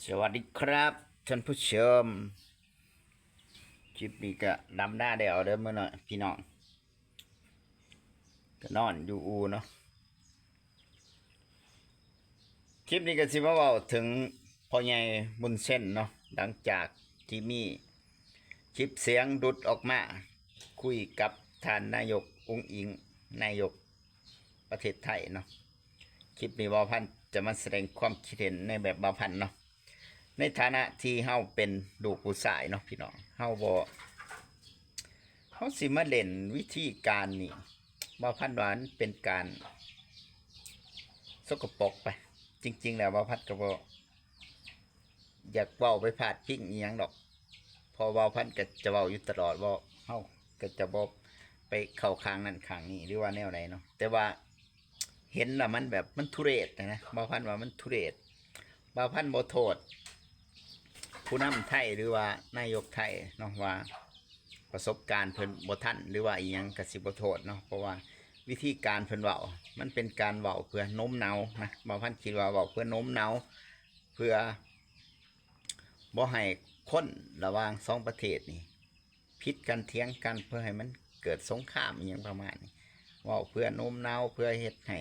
สวัสดีครับท่านผู้ชม คลิปนี้ก็ดำนาแล้วเด้อมื้อนี้พี่น้อง ก็นอนอยู่อู่เนาะ คลิปนี้ก็สิมาเว้าถึงพ่อใหญ่บุญเส้นเนาะ หลังจากที่มีคลิปเสียงหลุดออกมา คุยกับท่านนายกอุ๋งอิ๋ง นายกประเทศไทยเนาะ คลิปนี้บ่าวพันธุ์จะมาแสดงความคิดเห็นในแบบบ่าวพันธุ์เนาะ ในฐานะที่เฮาเป็นลูกผู้ชายเนาะพี่น้อง เฮาบ่ เฮาสิมาเล่นวิธีการนี่ บ่าวพันธุ์ว่ามันเป็นการสกปรกไป จริงๆ แล้วบ่าวพันธุ์ก็บ่อยากเว้าไปพาดพิงอิหยังดอก เพราะบ่าวพันธุ์ก็จะเว้าอยู่ตลอดว่าเฮาก็จะบ่ไปเข้าข้างนั้นข้างนี้ หรือว่าแนวใดเนาะ แต่ว่าเห็นแล้วมันแบบมันทุเรศนะ บ่าวพันธุ์ว่ามันทุเรศ บ่าวพันธุ์บ่โทษผู้นำไทย หรือว่านายกไทยเนาะ ว่าประสบการณ์เพิ่นบ่ทัน หรือว่าอิหยังก็สิบ่โทษเนาะ เพราะว่าวิธีการเพิ่นเว้า มันเป็นการเว้าเพื่อโน้มน้าวนะ บ่าวพันธุ์คิดว่าเว้าเพื่อโน้มน้าว เพื่อบ่ให้คนระหว่างสองประเทศนี่ผิดกันเถียงกัน เพื่อให้มันเกิดสงครามอิหยังประมาณนี้ เว้าเพื่อโน้มน้าว เพื่อเฮ็ดให้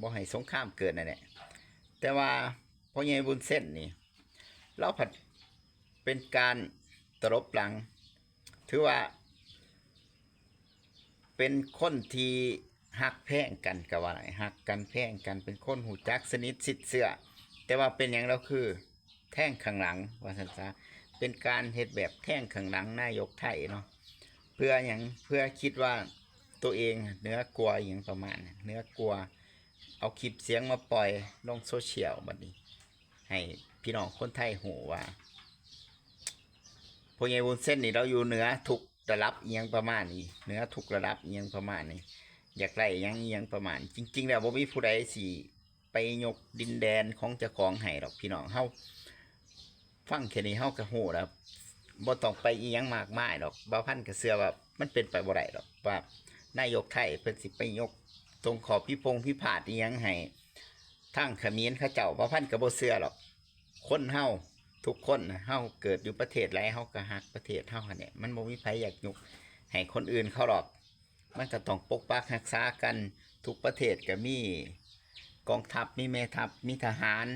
บ่ให้สงครามเกิดนั่นแหละ แต่ว่าพ่อใหญ่บุญเส้นนี่ ลาวผัดเป็นการตลบหลัง ถือว่าเป็นคนที่ฮักแพงกันก็ว่าได้ ฮักกันแพงกัน เป็นคนฮู้จักสนิทชิดเชื่อ แต่ว่าเป็นหยังลาวคือแทงข้างหลัง ว่าซั่นซะ เป็นการเฮ็ดแบบแทงข้างหลังนายกไทยเนาะ เพื่อหยัง เพื่อคิดว่าตัวเองเหนือกว่าอิหยังประมาณนั้น เหนือกว่า เอาคลิปเสียงมาปล่อยลงโซเชียลบัดนี้ ให้พี่น้องคนไทยฮู้ว่า พ่อใหญ่วุ้นเส้นนี่ลาวอยู่เหนือทุกระดับอิหยังประมาณนี้ เหนือทุกระดับอิหยังประมาณนี้ อยากได้หยังอิหยังประมาณ จริงๆ แล้วบ่มีผู้ใดสิไปยกดินแดนของเจ้าของให้ดอกพี่น้อง เฮาฟังแค่นี้เฮาก็ฮู้แล้ว บ่ต้องไปอิหยังมากมายดอก บ่าวพันธุ์ก็เชื่อว่ามันเป็นไปบ่ได้ดอก ว่านายกไทยเพิ่นสิไปยกตรงข้อพิพงพิพาทอิหยังให้ทางเขมรเขาเจ้า บ่าวพันธุ์ก็บ่เชื่อดอก คนเฮาทุกคนน่ะ เฮาเกิดอยู่ประเทศใดเฮาก็ฮักประเทศเฮาหั้นแหละ มันบ่มีไผอยากยกให้คนอื่นเขาดอก มันก็ต้องปกปักรักษากัน ทุกประเทศก็มีกองทัพ มีแม่ทัพ มีทหาร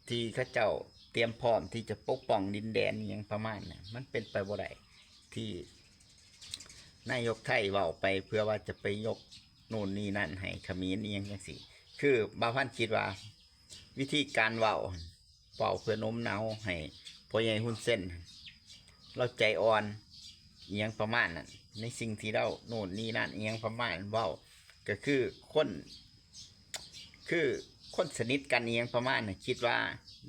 ที่เขาเจ้าเตรียมพร้อมที่จะปกป้องดินแดนอิหยังประมาณนั้น มันเป็นไปบ่ได้ที่นายกไทยเว้าไปเพื่อว่าจะไปยกนู่นนี่นั่นให้เขมรอิหยังจั่งซี้ คือบ่าวพันธุ์คิดว่าวิธีการเว้า เว้าเพื่อโน้มน้าวให้พ่อใหญ่ฮุนเซน ลาวใจอ่อนอิหยังประมาณนั้น ในสิ่งที่ลาวโน่นนี่นั่นอิหยังประมาณนั้น เว้าก็คือคน คือคนสนิทกันอิหยังประมาณนั้น คิดว่า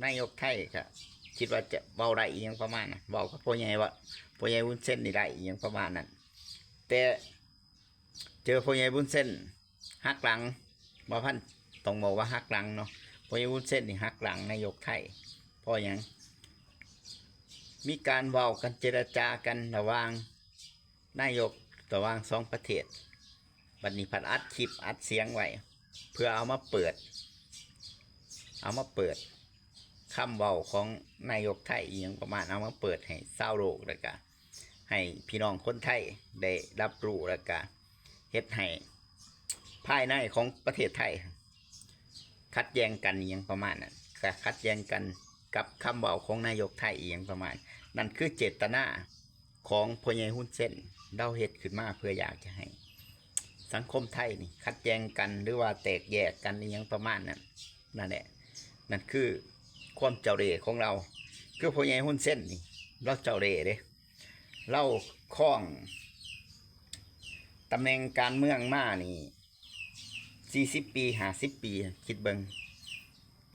นายกไทยก็คิดว่าจะเว้าได้อิหยังประมาณนั้น เว้ากับพ่อใหญ่ว่า พ่อใหญ่วุ้นเส้นนี่ได้อิหยังประมาณนั้น แต่เจอพ่อใหญ่วุ้นเส้นหักหลัง บ่าวพันธุ์ต้องบอกว่าหักหลังเนาะ พ่อใหญ่วุ้นเส้นนี่หักหลังนายกไทย เพราะหยัง มีการเว้ากันเจรจากันระหว่างนายก ระหว่างสองประเทศ บัดนี้ผัดอัดคลิปอัดเสียงไว้ เพื่อเอามาเปิด เอามาเปิดคำเว้าของนายกไทยอิหยังประมาณ เอามาเปิดให้ชาวโลก แล้วก็ให้พี่น้องคนไทยได้รับรู้ แล้วก็เฮ็ดให้ภายในของประเทศไทยขัดแย้งกันอิหยังประมาณนั้น ก็ขัดแย้งกันกับคำเว้าของนายกไทยอิหยังประมาณ นั่นคือเจตนา ของพ่อใหญ่ฮุนเซน ลาวเฮ็ดขึ้นมาเพื่ออยากจะให้สังคมไทยนี่ขัดแย้งกัน หรือว่าแตกแยกกันอิหยังประมาณนั้น นั่นแหละ นั่นคือความเจ้าเล่ห์ของลาว คือพ่อใหญ่ฮุนเซนนี่ ลาวเจ้าเล่ห์เด้ ลาวครองตำแหน่งการเมืองมานี่ สี่สิบปี ห้าสิบปี คิดเบิ่ง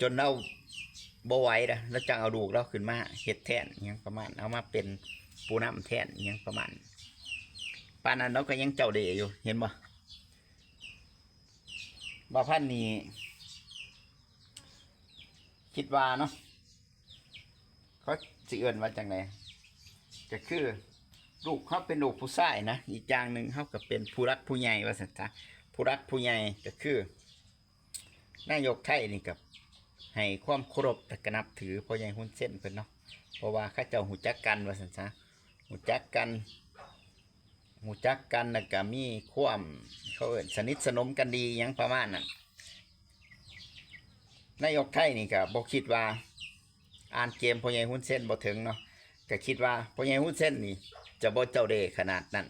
จนลาวบ่ไหวแล้ว ลาวจั่งเอาลูกลาวขึ้นมาเฮ็ดแทนอิหยังประมาณ เอามาเป็นผู้นำแทนอิหยังประมาณ ปานนั้นลาวก็ยังเจ้าเล่ห์อยู่ เห็นบ่ บ่าวพันธุ์นี่ คิดว่าเนาะ เขาสิเอิ้นว่าจั่งใด ก็คือลูกเขาเป็นลูกผู้ชายนะ อีกอย่างหนึ่งเขาก็เป็นผู้หลักผู้ใหญ่ว่าซั่นซะ ผู้หลักผู้ใหญ่ก็คือ นายกไทยนี่ก็ ໃຫ້ຄວາມເຄົາລົບ ແລະ ກະນັບຖືພໍ່ໃຫຍ່ຮຸນເຊັນເພິ່ນເນາະ ເພາະວ່າເຂົາເຈົ້າຮູ້ຈັກກັນວ່າຊັ້ນຊະ ຮູ້ຈັກກັນ ຮູ້ຈັກກັນ ແລ້ວກະມີຄວາມ ເຂົາເອີ້ນສະໜິດສະໜົມກັນດີ ຫຍັງປະມານນັ້ນ. ນາຍົກໄທນີ້ກະບໍ່ຄິດວ່າ ອ່ານເກມພໍ່ໃຫຍ່ຮຸນເຊັນບໍ່ເຖິງເນາະ ກະຄິດວ່າພໍ່ໃຫຍ່ຮຸນເຊັນນີ້ຈະບໍ່ເຈົ້າເລ່ຂະໜາດນັ້ນ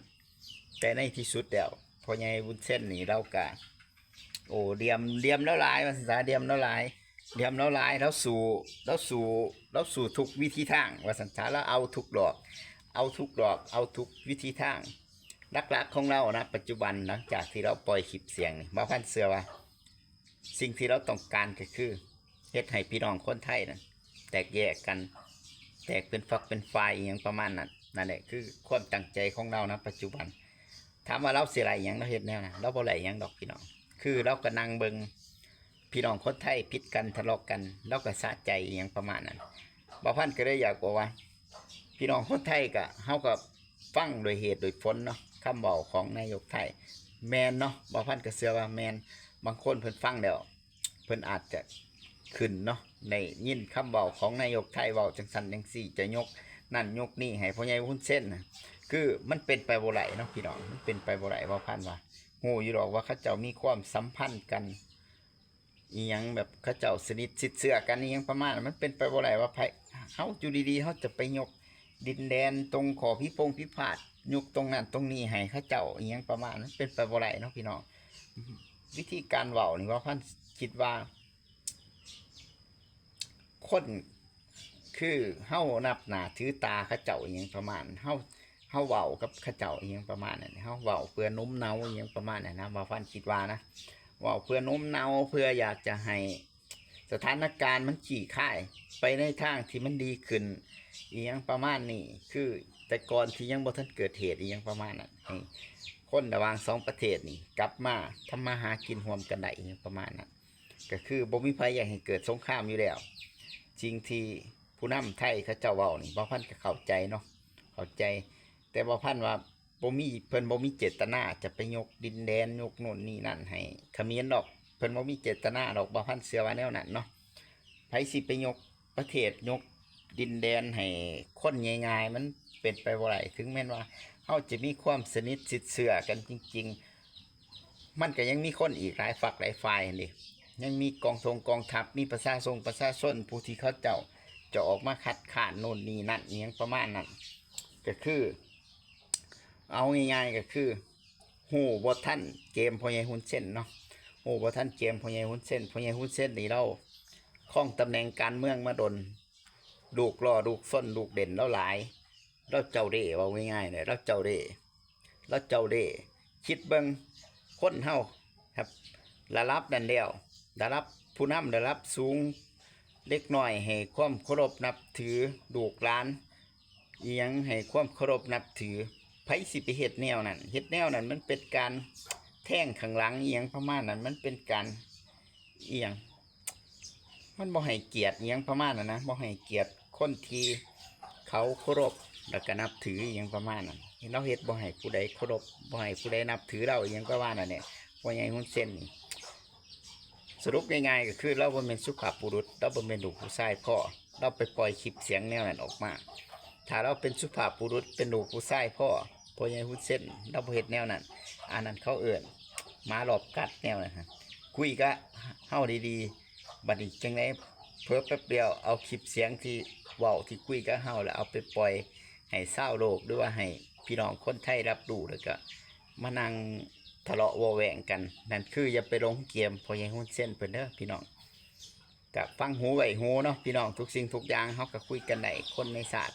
ແຕ່ໃນທີ່ສຸດແລ້ວ ພໍ່ໃຫຍ່ຮຸນເຊັນນີ້ລາວກະ ໂອ້ ດຽມ ດຽມລາວຫຼາຍວ່າຊັ້ນຊະ ດຽມລາວຫຼາຍ ດຽມລາວຫຼາຍ ລາວສູ້ ລາວສູ້ ລາວສູ້ທຸກວິທີທາງວ່າຊັ້ນຊະ ລາວເອົາທຸກດອກ ເອົາທຸກດອກ ເອົາທຸກວິທີທາງ. ຫຼັກໆຂອງລາວນະ ປັດຈຸບັນ ຫຼັງຈາກທີ່ລາວປ່ອຍຄລິບສຽງນີ້ ບ່າວພັນເຊື່ອວ່າ ສິ່ງທີ່ລາວຕ້ອງການກໍຄື ເຮັດໃຫ້ພີ່ນ້ອງຄົນໄທນັ້ນແຕກແຍກກັນ ແຕກເປັນຝັກເປັນຝ່າຍ ອີ່ຫຍັງປະມານນັ້ນ. ນັ້ນແຫຼະຄືຄວາມຕັ້ງໃຈຂອງລາວນະປັດຈຸບັນ. ຖາມວ່າລາວຊິໄດ້ຫຍັງ ລາວເຮັດແນວນັ້ນ ລາວບໍ່ໄດ້ຫຍັງດອກພີ່ນ້ອງ. ຄືລາວກໍນັ່ງເບິ່ງພີ່ນ້ອງຄົນໄທຜິດກັນ ທະເລາະກັນ ລາວກໍສະໃຈ ອີ່ຫຍັງປະມານນັ້ນ. ບ່າວພັນກໍເລີຍຢາກບອກວ່າ ພີ່ນ້ອງຄົນໄທກໍ ເຮົາກໍຟັງດ້ວຍເຫດດ້ວຍຜົນເນາະ ຄຳເວົ້າຂອງນາຍົກໄທ ແມ່ນເນາະ. ບ່າວພັນກໍເຊື່ອວ່າແມ່ນ ບາງຄົນເພິ່ນຟັງແລ້ວ ເພິ່ນອາດຈະຂຶ້ນເນາະ ໄດ້ຍິນຄຳເວົ້າຂອງນາຍົກໄທເວົ້າຈັ່ງຊັ້ນຈັ່ງຊີ້ ຈະຍົກນັ້ນຍົກນີ້ໃຫ້ພໍ່ໃຫຍ່ຮຸນເຊັນນະ ຄືມັນເປັນໄປບໍ່ໄດ້ເນາະພີ່ນ້ອງ ມັນເປັນໄປບໍ່ໄດ້. ບ່າວພັນວ່າ ຮູ້ຢູ່ດອກວ່າເຂົາເຈົ້າມີຄວາມສຳພັນກັນ ອີ່ຫຍັງແບບເຂົາເຈົ້າສະໜິດຊິດເຊື່ອກັນ ອີ່ຫຍັງປະມານນັ້ນ ມັນເປັນໄປບໍ່ໄດ້ວ່າໃຜ ເຮົາຢູ່ດີໆ ເຮົາຈະໄປຍົກດິນແດນຕົງຂໍ້ພິພົງພິພາດ ຍົກຕົງນັ້ນຕົງນີ້ໃຫ້ເຂົາເຈົ້າ ອີ່ຫຍັງປະມານນັ້ນ ເປັນໄປບໍ່ໄດ້ເນາະພີ່ນ້ອງ. ວິທີການເວົ້ານີ້ ບ່າວພັນຄິດວ່າ ຄົນ ຄືເຮົານັບໜ້າຖືຕາເຂົາເຈົ້າ ອີ່ຫຍັງປະມານ ເຮົາ ເຮົາເວົ້າກັບເຂົາເຈົ້າ ອີ່ຫຍັງປະມານນັ້ນ ເຮົາເວົ້າເພື່ອໜຸມເນົາ ອີ່ຫຍັງປະມານນັ້ນນະ ບ່າວພັນຄິດວ່ານະ ເວົ້າເພື່ອໜຸມເນົາ ເພື່ອຢາກຈະໃຫ້ສະຖານະການມັນຂີ້ຄາຍໄປໃນທາງທີ່ມັນດີຂຶ້ນ ອີ່ຫຍັງປະມານນີ້. ຄືແຕ່ກ່ອນທີ່ຍັງບໍ່ທັນເກີດເຫດ ອີ່ຫຍັງປະມານນັ້ນ ໃຫ້ຄົນລະຫວ່າງສອງປະເທດນີ້ກັບມາທຳມາຫາກິນຮ່ວມກັນໄດ້ ອີ່ຫຍັງປະມານນັ້ນ. ກໍຄືບໍ່ມີໃຜຢາກໃຫ້ເກີດສົງຄາມຢູ່ແລ້ວ. ສິ່ງທີ່ຜູ້ນຳໄທເຂົາເຈົ້າເວົ້ານີ້ ບ່າວພັນກໍເຂົ້າໃຈເນາະ ເຂົ້າໃຈ ແຕ່ບ່າວພັນວ່າບໍ່ມີ ເພິ່ນບໍ່ມີເຈດຕະນາຈະໄປຍົກດິນແດນ ຍົກໂນ່ນນີ້ນັ້ນໃຫ້ຂະເໝນດອກ ເພິ່ນບໍ່ມີເຈດຕະນາດອກ ບ່າວພັນເຊື່ອວ່າແນວນັ້ນເນາະ. ໃຜຊິໄປຍົກປະເທດ ຍົກດິນແດນໃຫ້ຄົນງ່າຍໆ ມັນເປັນໄປບໍ່ໄດ້. ເຖິງແມ່ນວ່າເຮົາຈະມີຄວາມສະໜິດຊິດເຊື່ອກັນຈິງໆ ມັນກໍຍັງມີຄົນອີກຫຼາຍຝັກຫຼາຍຝ່າຍຫັ້ນເດ ຍັງມີກອງທົງກອງທັບ ມີປະຊາຊົງປະຊາຊົນ ຜູ້ທີ່ເຂົາເຈົ້າຈະອອກມາຄັດຄ້ານໂນ່ນນີ້ນັ້ນ ອີ່ຫຍັງປະມານນັ້ນ. ກໍຄື ເອົາງ່າຍໆກໍຄື ຮູ້ບໍ່ທັນເກມພໍ່ໃຫຍ່ຮຸນເຊັນເນາະ ຮູ້ບໍ່ທັນເກມພໍ່ໃຫຍ່ຮຸນເຊັນ. ພໍ່ໃຫຍ່ຮຸນເຊັນນີ້ລາວຄອງຕຳແໜ່ງການເມືອງມາດົນ ລູກຫຼໍ່ລູກຊົນລູກເດັ່ນລາວຫຼາຍ ລາວເຈົ້າເລ່ ເວົ້າງ່າຍໆແຫຼະ ລາວເຈົ້າເລ່ ລາວເຈົ້າເລ່. ຄິດເບິ່ງ ຄົນເຮົາ ລະດັບນັ້ນແລ້ວ ລະດັບຜູ້ນຳ ລະດັບສູງ ເດັກນ້ອຍໃຫ້ຄວາມເຄົາລົບນັບຖື ລູກຫຼານອີ່ຫຍັງໃຫ້ຄວາມເຄົາລົບນັບຖື ໃຜຊິໄປເຮັດແນວນັ້ນ ເຮັດແນວນັ້ນ ມັນເປັນການແທງຂ້າງຫຼັງ ອີ່ຫຍັງປະມານນັ້ນ ມັນເປັນການ ອີ່ຫຍັງ ມັນບໍ່ໃຫ້ກຽດອີ່ຫຍັງປະມານນັ້ນນະ ບໍ່ໃຫ້ກຽດຄົນທີ່ເຂົາເຄົາລົບ ແລ້ວກໍນັບຖືອີ່ຫຍັງປະມານນັ້ນ. ເຫັນລາວເຮັດບໍ່ໃຫ້ຜູ້ໃດເຄົາລົບ ບໍ່ໃຫ້ຜູ້ໃດນັບຖືລາວ ອີ່ຫຍັງປະມານນັ້ນແຫຼະ ພໍ່ໃຫຍ່ຮຸນເຊັນນີ້. ສະຫຼຸບງ່າຍໆກໍຄື ລາວບໍ່ແມ່ນສຸພາບບຸລຸດ ລາວບໍ່ແມ່ນລູກຜູ້ຊາຍພໍ ລາວໄປປ່ອຍຄລິບສຽງແນວນັ້ນອອກມາ. ຖ້າລາວເປັນສຸພາບບຸລຸດ ເປັນລູກຜູ້ຊາຍພໍ ພໍ່ໃຫຍ່ຮຸນເຊັນລາວບໍ່ເຮັດແນວນັ້ນ. ອັນນັ້ນເຂົາເອີ້ນໝາລອບກັດແນວນັ້ນ ຄຸຍກັບເຮົາດີໆ ບັດນີ້ຈັ່ງໃດເຜີແປັບດຽວ ເອົາຄລິບສຽງທີ່ເວົ້າທີ່ຄຸຍກັບເຮົາ ແລ້ວເອົາໄປປ່ອຍໃຫ້ຊາວໂລກ ຫຼືວ່າໃຫ້ພີ່ນ້ອງຄົນໄທຮັບຮູ້ ແລ້ວກໍມານັ່ງທະເລາະເວົ້າແຫວ່ງກັນ. ນັ້ນຄືຢ່າໄປຫຼົງກຽມພໍ່ໃຫຍ່ຮຸນເຊັນເພິ່ນເດີພີ່ນ້ອງ. ກະຟັງຫູໄວ້ຫູເນາະພີ່ນ້ອງ ທຸກສິ່ງທຸກຢ່າງເຮົາກະຄຸຍກັນໄດ້ ຄົນໃນຊາດ.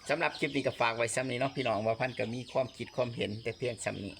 ສຳລັບຄລິບນີ້ກະຝາກໄວ້ສ່ຳນີ້ເນາະພີ່ນ້ອງ ບ່າວພັນກະມີຄວາມຄິດຄວາມເຫັນແຕ່ພຽງສ່ຳນີ້.